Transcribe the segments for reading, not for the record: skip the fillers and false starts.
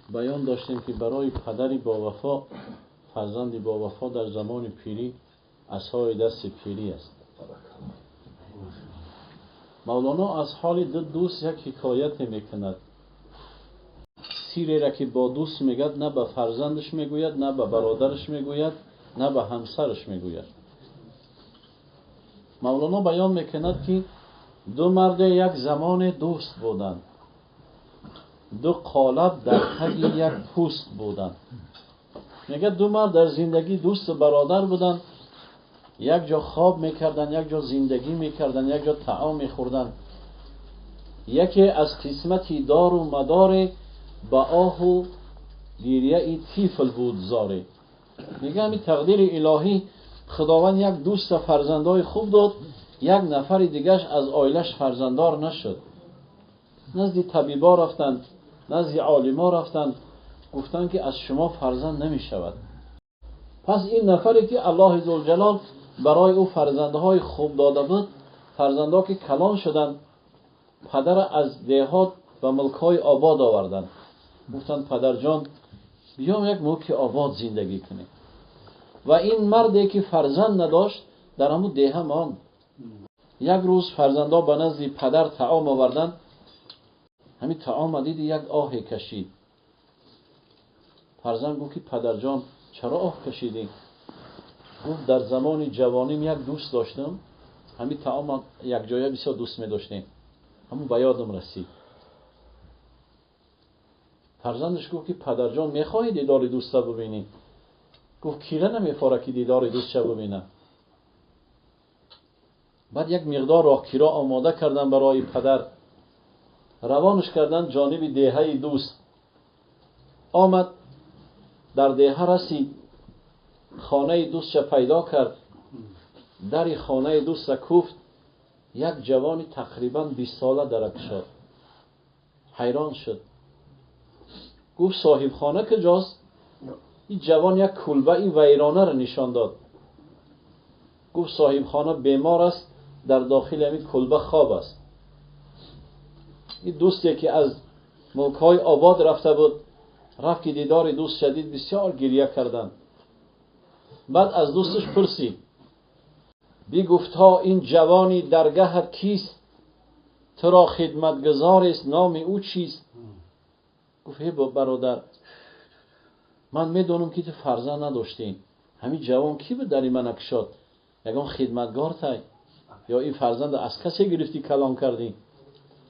Баён доштем, ки барои падари бовафо фарзанди бовафо дар замони пирӣ асои дасти пирӣ аст. Мавлоно аз ҳоли ду дӯст як ҳикояте мекунад. Сиреро ки бо дӯст мегӯяд, на ба фарзандаш мегӯяд, на ба бародараш мегӯяд, на ба ҳамсараш мегӯяд. Мавлоно баён мекунад, ки ду мард як замоне дӯст буданд, ду қолаб дар таги як пӯст буданд. Мегӯяд ду мард дар зиндагӣ дӯсту бародар буданд, як ҷо хоб мекарданд, як ҷо зиндагӣ мекарданд, як ҷо таом мехӯрданд. Яке аз қисмати дору мадоре ба оҳу гирияи тифл буд зоре. Мегӯяд ҳамин тақдири илоҳӣ, Худованд як дӯста фарзандои хуб дод, як нафари дигаш аз оилаш фарзанддор нашуд. Назди табибо рафтанд, назди олимо рафтанд, гуфтанд, ки аз шумо фарзанд намешавад. Пас ин нафаре ки Аллоҳи зулҷалол барои ӯ фарзандҳои хуб дода буд, фарзандҳо ки калон шуданд, падара аз деҳот ба мулкҳои обод оварданд. Гуфтанд: падарҷон, биём як мулки обод зиндагӣ кунем. Ва ин марде ки фарзанд надошт, дар ҳамун деҳа монд. Як рӯз фарзандҳо ба назди падар таом оварданд. Ҳамин таома диди, як оҳе кашид. Фарзанд гуфт, ки падарҷон, чаро оҳ кашидӣ? Гуфт: дар замони ҷавоним як дӯст доштам, ҳамин таома якҷоя бисёр дӯст медоштем, ҳамун ба ёдам расид. Фарзандаш гуфт, ки падарҷон, мехоҳӣ дидори дӯста бибинӣ? Гуфт: кира намефора, ки дидори дӯстша бибинам? Баъд як миқдор роҳкиро омода карданд барои падар, равонаш карданд ҷониби деҳаи дӯст. Омад, дар деҳа расид, хонаи дӯстша пайдо кард, дари хонаи дӯста куфт. Як ҷавони тақрибан 20 сола дарак шуд. Ҳайрон шуд, гуфт: соҳибхона куҷост? Ин ҷавон як кулбаи вайронаро нишон дод. Гуфт: соҳибхона бемор аст, дар дохили ҳамин кулба хоб аст. Ин дӯсте ки аз мулкҳои обод рафта буд, рафт, ки дидори дӯст шадид, бисёр гиря карданд. Баъд аз дӯсташ пурсид: бигуфтҳо, ин ҷавони даргаҳат кист, туро хидматгузорест, номи ӯ чист? Гуфт: ҳе бародар, ман медонам, ки ту фарзанд надоштӣ. Ҳамин ҷавон кӣ буд, дари мана кушод? Ягон хидматгор тай ё ин фарзанд аз касе гирифтӣ, калон кардӣ?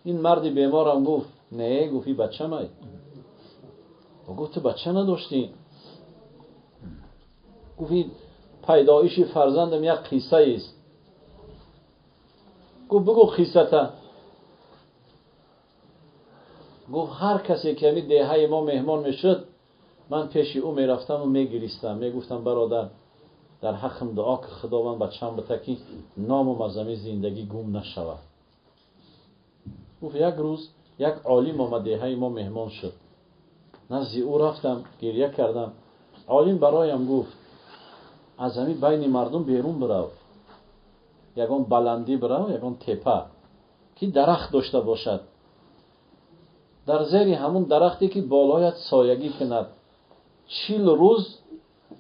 Ин марди беморам гуфт: не. Гуфт: ин бачамай. Гуфт: ту бача надоштӣ. Гуфт: ин пайдоиши фарзандам як қиссаест. Гуфт: бигӯ қиссата. Гуфт: ҳар касе ки ҳамин деҳаи мо меҳмон мешуд, ман пеши ӯ мерафтаму мегиристам, мегуфтам: бародар, дар ҳаққам дуо, ки Худованд бачам бита, ки номам аз ҳамин зиндагӣ гум нашавад. Гуфт: як рӯз як олим омад, деҳаи мо меҳмон шуд. Назди ӯ рафтам, гиря кардам. Олим бароям гуфт: аз ҳамин байни мардум берун бирав, ягон баландӣ бирав, ягон тепа, ки дарахт дошта бошад, дар зери ҳамун дарахте, ки болоят соягӣ кунад, 40 рӯз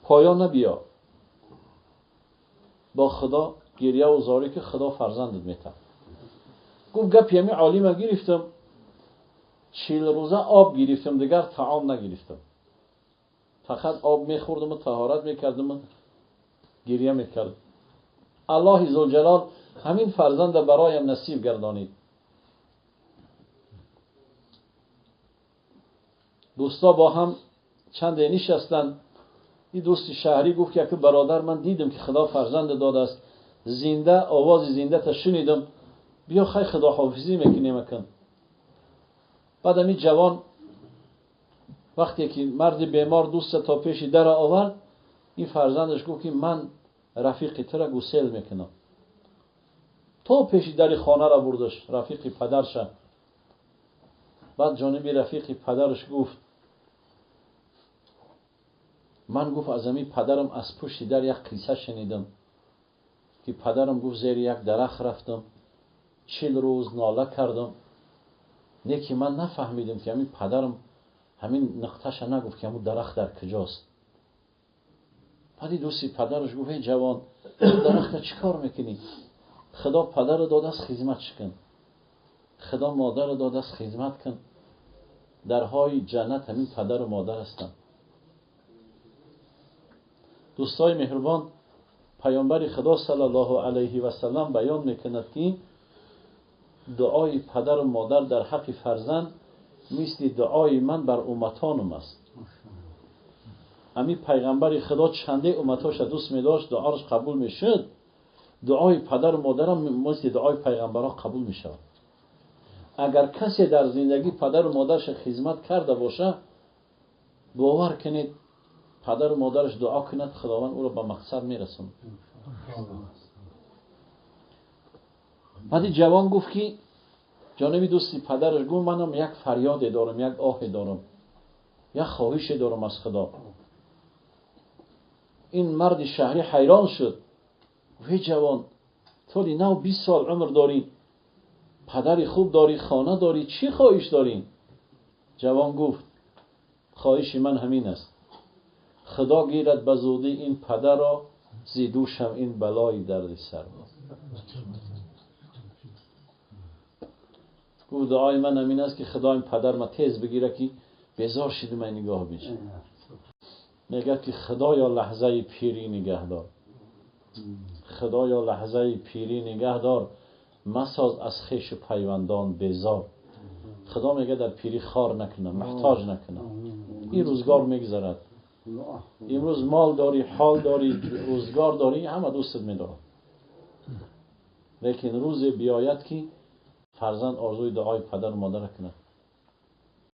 поён набиё, бо Худо гиряву зорӣ, ки Худо фарзандат метавад. Гуфт: гапи ҳамин олима гирифтам, 40 рӯза об гирифтам, дигар таом нагирифтам, фақат об мехӯрдаму таҳорат мекардаму гиря мекардам. Аллоҳи зулҷалол ҳамин фарзанда бароям насиб гардонид. Дӯсто бо ҳам чанде нишастанд. Ин дӯсти шаҳрӣ гуфт, ки яке бародар, ман дидам, ки Худо фарзанд додааст, зинда овози зиндата шунидам, биё хай худоҳофизӣ мекунем акн. Баъд ҳамин ҷавон, вақте ки марди бемор дӯста то пеши дара овард, ин фарзандаш гуфт, ки ман рафиқи тура гусел мекунам. То пеши дари хонара бурдаш рафиқи падарша. Баъд ҷониби рафиқи падараш гуфт: ман, гуфт, аз ҳамин падарам аз пушти дар як қисса шунидам, ки падарам гуфт: зери як дарахт рафтам, 40 рӯз нола кардам, не ки ман нафаҳмидам, ки ҳамин падарам Ҳамин нуқташа нагуфт ки ҳамун дарахт дар куҷост. Баъди дӯсти падараш гуфт: эй ҷавон, дарахта чӣ кор мекунӣ? Худо падарро додааст, хизматш кун. Худо модарро додааст, хизмат кун. Дарҳои ҷаннат ҳамин падару модар ҳастанд. Дӯстои меҳрубон, паёмбари Худо саллаллоҳу алайҳи васаллам баён мекунад, ки дуои падару модар дар ҳаққи фарзанд мисли дуои ман бар умматонам аст. Ҳамин пайғамбари Худо чанде умматҳоша дӯст медошт, дуоаш қабул мешуд. Дуои падару модарам мисли дуои пайғамбарҳо қабул мешавад. Агар касе дар зиндагӣ падару модарша хизмат карда боша, бовар кунед, падару модараш дуо кунад, Худованд ӯро ба мақсад мерасонад. Баъди ҷавон гуфт ки ҷониби дӯсти падараш гуфт: манам як фарёде дорам, як оҳе дорам, як хоҳише дорам аз Худо. Ин марди шаҳрӣ ҳайрон шуд. Гуфт: эй ҷавон, толи нав 20 сол умр дорӣ, падари хуб дорӣ, хона дорӣ, чӣ хоҳиш дорӣ? Ҷавон гуфт: хоҳиши ман ҳамин аст, Худо гирад ба зудӣ ин падарро, зи дӯшам ин балои дарди сар. Гуфт: дуои ман ҳамин аст ки Худо ин падар ма тез бигирад, ки безор шидам ин нигоҳ биншам. Мегӯяд ки Худоё лаҳзаи пирӣ нигаҳдор, Худоё лаҳзаи пирӣ нигаҳдор, масоз аз хешу пайвандон безор. Худо мегӯяд дар пирӣ хор накунам, муҳтоҷ накунам. Ин рӯзгор мегузарад. Имрӯз мол дорӣ, ҳол дорӣ, рӯзгор дорӣ, ҳама дӯстат медорад. Лекин рӯзе биёяд ки фарзанд орзуи дуои падару модар кунад.